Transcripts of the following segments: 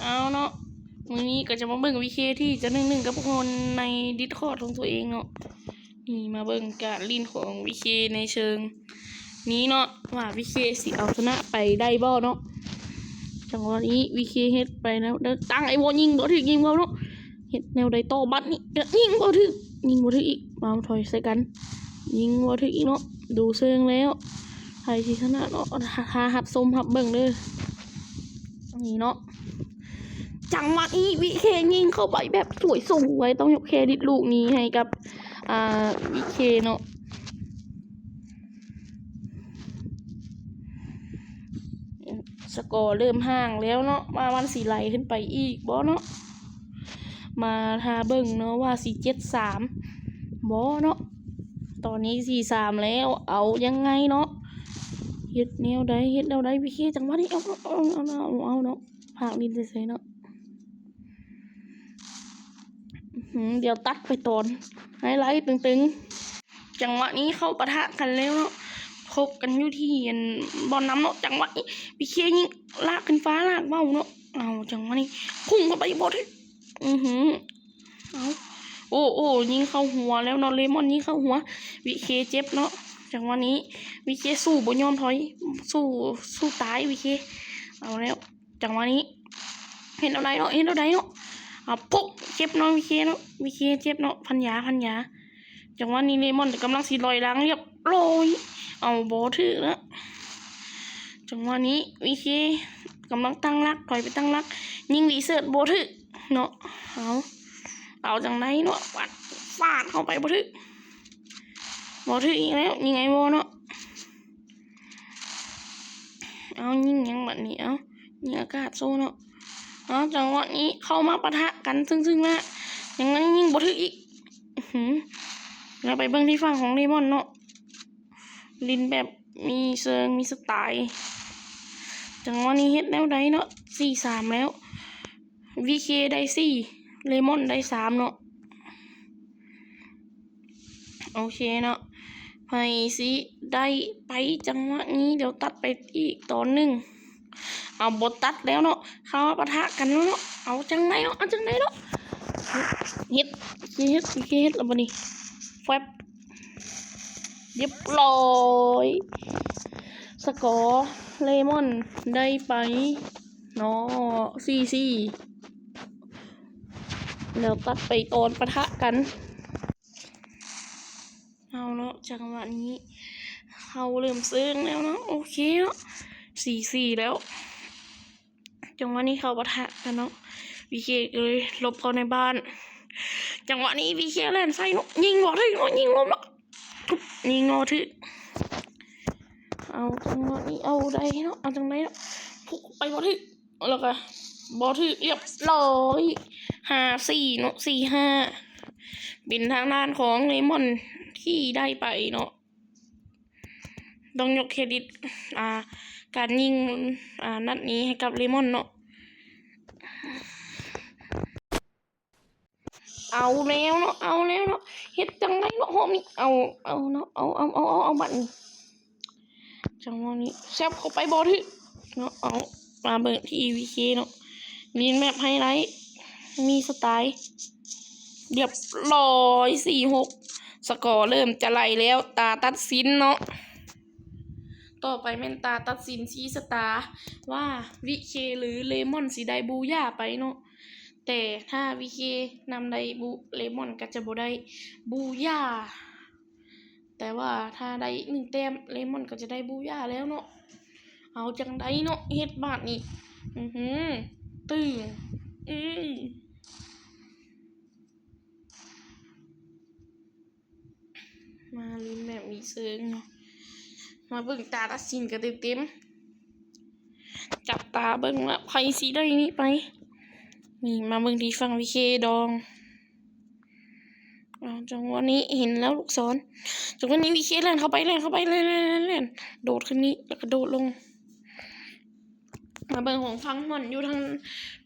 ເອົາເນາະ ມື້ນີ້ກໍຈະມາເບິ່ງວິເຄທີ່ຈະໜຶ່ງໜຶ່ງກັບຄົນໃນດິສຄອດຂອງຕົວເອງເນາະ. ນີ້ມາເບິ່ງການຫຼິ້ນຂອງວິເຄໃນເຊີງນີ້ເນາະ ວ່າວິເຄຊິເອົາຊະນະໄປໄດ້ບໍ່ເນາະ. ຈັງຫວະນີ້ວິເຄເຮັດໄປແລ້ວ ຕັ້ງໄອ້ວໍຍິງບໍ່ຖືກ ຍິງບໍ່ເນາະ. ເຮັດແນວໃດຕໍ່ບັດນີ້ ຍິງບໍ່ຖືກ ຍິງບໍ່ຖືກອີກ ມາຖອຍໃສ່ກັນ ຍິງບໍ່ຖືກອີກເນາະ. ດູເຊີງແລ້ວ ໃຜຊິຊະນະເນາະ ຖ້າຮັບຊົມຮັບເບິ່ງເດີ. ນີ້ເນາະ ຈັງຫວະນີ້ວິເຄຍິງເຂົ້າໄປແບບສວຍສວຍ ຕ້ອງຍົກເຄຣດິດລູກນີ້ໃຫ້ກັບ ອ່າ ວິເຄເນາະ. ສະກໍເລີ່ມຫ່າງແລ້ວເນາະ ວ່າມັນຊິໄຫຼຂຶ້ນໄປອີກບໍ່ເນາະ. ມາຖ້າເບິ່ງເນາະວ່າຊິເຈັດສາມບໍ່ເນາະ. ຕອນນີ້ສີ່ສາມແລ້ວ ເອົາຍັງໄງເນາະ ເຮັດແນວໃດ ເຮັດແນວໃດ ວິເຄ. ຈັງຫວະນີ້ ເອົາ ເອົາ ເອົາ ເອົາ ເອົາເນາະ ພາກຫຼິ້ນໃສ່ໆເນາະ. ອື ດຽວຕັດໄປຕອນໄຮໄລຕຶງໆ. ຈັງຫວະນີ້ເຂົ້າປະທະກັນແລ້ວເນາະ ຄົບກັນຢູ່ທີ່ອັນບ່ອນນຳເນາະ. ຈັງຫວະນີ້ວິເຄຍິງລາກຂຶ້ນຟ້າ ລາກເວົ້າເນາະ. ເອົາ ຈັງຫວະນີ້ພຸ່ງເຂົ້າໄປບໍ່ຖືກ ອືຫື ເອົາ ໂອ້ ໂອ້ ຍິງເຂົ້າຫົວແລ້ວເນາະ ເລມອນຍິງເຂົ້າຫົວ ວິເຄເຈັບເນາະ. ຈັງຫວະນີ້ວິເຄສູ້ບໍ່ຍອມຖອຍ ສູ້ ສູ້ຕາຍວິເຄ. ເອົາແລ້ວ ຈັງຫວະນີ້ເຮັດແນວໃດເນາະ ເຮັດແນວໃດເນາະ. ເອົາ ປຸກ ເຈັບເນາະ ວິເຄເນາະ ວິເຄເຈັບເນາະ ພັນຢາ ພັນຢາ. ຈັງຫວະນີ້ເລມອນກຳລັງຊິລອຍຫຼັງ ລຽບຮ້ອຍ ເອົາ ບໍ່ຖືກນະ. ຈັງຫວະນີ້ວິເຄກຳລັງຕັ້ງຫຼັກ ຖອຍໄປຕັ້ງຫຼັກ ຍິງຣີເສີດບໍ່ຖືກເນາະ. ເອົາ ເອົາຈັ່ງໃດເນາະ ຟາດ ຟາດເຂົ້າໄປບໍ່ຖືກ ບໍ່ຖືກອີກແລ້ວ ຍິງໄອວໍເນາະ. ເອົາ ຍິງຫຍັງບັດນີ້ ເອົາ ຍິງອາກາດໂຊເນາະ. ເອົາ ຈັງຫວະນີ້ເຂົ້າມາປະທະກັນເຊິ່ງໆໜ້າ ຍັງ ຍັງຍິງບໍ່ຖືກອີກ. ອືຫື ແລ້ວໄປເບິ່ງທີ່ຝັ່ງຂອງເລມອນເນາະ ຫຼິ້ນແບບມີເຊີງມີສະໄຕ. ຈັງຫວະນີ້ເຮັດແນວໃດເນາະ ສີ່ສາມແລ້ວ ວີເຄໄດ້ສີ່ ເລມອນໄດ້ສາມເນາະ. ໂອເຄເນາະ ໃຜຊິໄດ້ໄປ ຈັງຫວະນີ້ດຽວຕັດໄປອີກຕອນໜຶ່ງ. ເອົາ ບໍ່ຕັດແລ້ວເນາະ ເຂົ້າມາປະທະກັນແລ້ວເນາະ. ເອົາຈັ່ງໃດເນາະ ເອົາຈັ່ງໃດເນາະ ເຮັດ ເຮັດ ເຮັດ ເຮັດແລ້ວບັດນີ້ ແຟບ ລຽບຮ້ອຍ ສະກໍເລມອນໄດ້ໄປເນາະ ສີ່ສີ່. ແລ້ວຕັດໄປຕອນປະທະກັນ. ເອົາເນາະ ຈັງຫວະນີ້ເຮົາເລີ່ມເຊິ່ງແລ້ວເນາະ ໂອເຄເນາະ ສີ່ສີ່ແລ້ວ. ຈັງຫວະນີ້ເຂົ້າປະທະກັນເນາະ ວີເຄກໍເລີຍຫຼົບເຂົ້າໃນບ້ານ. ຈັງຫວະນີ້ວີເຄແລ່ນໃສ່ເນາະ ຍິງບໍ່ຖືກເນາະ ຍິງລົມເນາະ ຍິງບໍ່ຖືກ. ເອົາ ຈັງຫວະນີ້ເອົາໄດ້ເນາະ ເອົາຈັ່ງໃດເນາະ ໄປບໍ່ຖືກ ແລ້ວກໍບໍ່ຖືກ ລຽບຮ້ອຍ ຫ້າສີ່ເນາະ ສີ່ຫ້າ ເປັນທາງດ້ານຂອງເລມອນທີ່ໄດ້ໄປເນາະ. ຕ້ອງຍົກເຄຣດິດ ອ່າ ການຍິງ ອ່າ ນັດນີ້ໃຫ້ກັບເລມອນເນາະ. ເອົາແລ້ວເນາະ ເອົາແລ້ວເນາະ ເຮັດຈັ່ງໃດເນາະ ຮອບນີ້ ເອົາ ເອົາເນາະ ເອົາ ເອົາ ເອົາ ເອົາ ເອົາ ບັດນີ້ ຈັງຫວະນີ້ແຊບເຂົ້າໄປບໍ່ຖືກເນາະ. ເອົາ ມາເບິ່ງທີ່ວີເຄເນາະ ຫຼິ້ນແບບໄຮໄລ ມີສະໄຕ ລຽບຮ້ອຍ ສີ່ຫົກ ສະກໍເລີ່ມຈະໄຫຼແລ້ວ ຕາຕັດສິນເນາະ. ຕໍ່ໄປແມ່ນຕາຕັດສິນຊີ້ຊະຕາວ່າວິເຄ ຫຼື ເລມອນຊິໄດ້ບູຢາໄປເນາະ. ແຕ່ຖ້າວິເຄນຳໄດ້ບູ ເລມອນກໍຈະບໍ່ໄດ້ບູຢາ. ແຕ່ວ່າຖ້າໄດ້ອີກໜຶ່ງແຕ້ມ ເລມອນກໍຈະໄດ້ບູຢາແລ້ວເນາະ. ເອົາຈັ່ງໃດເນາະ ເຮັດບາດນີ້ ອືຫື ຕຶ້ງ ອື ມາລຸ້ນແບບມີເຊີງເນາະ ມາເບິ່ງຕາຕັດສິນກັນເຕັມໆ ຈັບຕາເບິ່ງວ່າໃຜຊິໄດ້ນີ້ໄປ. ນີ້ ມາເບິ່ງທີ່ຝັ່ງວິເຄດອງ. ເອົາ ຈັງຫວະນີ້ເຫັນແລ້ວລູກສອນ ຈັງຫວະນີ້ວິເຄແລ່ນເຂົ້າໄປ ແລ່ນເຂົ້າໄປ ແລ່ນ ແລ່ນ ແລ່ນ ແລ່ນ ໂດດຂຶ້ນນີ້ ແລ້ວກໍໂດດລົງ. ມາເບິ່ງຂອງຝັ່ງມ່ອນ ຢູ່ທາງ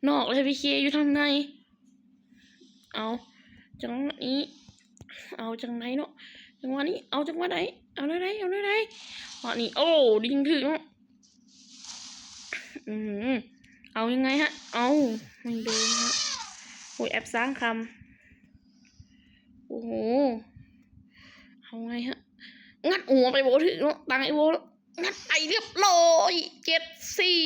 ນອກ ແລະ ວີເຄຢູ່ທາງໃນ. ເອົາ ຈັງຫວະນີ້ ເອົາຈັ່ງໃດເນາະ ຈັງຫວະນີ້ ເອົາຈັ່ງຫວະໃດ ເອົາແນວໃດ ເອົາແນວໃດ ຫວະນີ້ ໂອ້ ຍິງຖືກເນາະ. ອື ເອົາຍັງໄງຮະ? ເອົາ ມັນໂດນຮະ. ໂອ້ຍ ແອັບສ້າງຄຳ. ໂອ້ໂຫ ເອົາໄງຮະ? ງັດຫົວໄປບໍ່ຖືກເນາະ ຕັງໄອ້ໂວ ງັດໄປ ຮຽບຮ້ອຍ ເຈັດສີ່.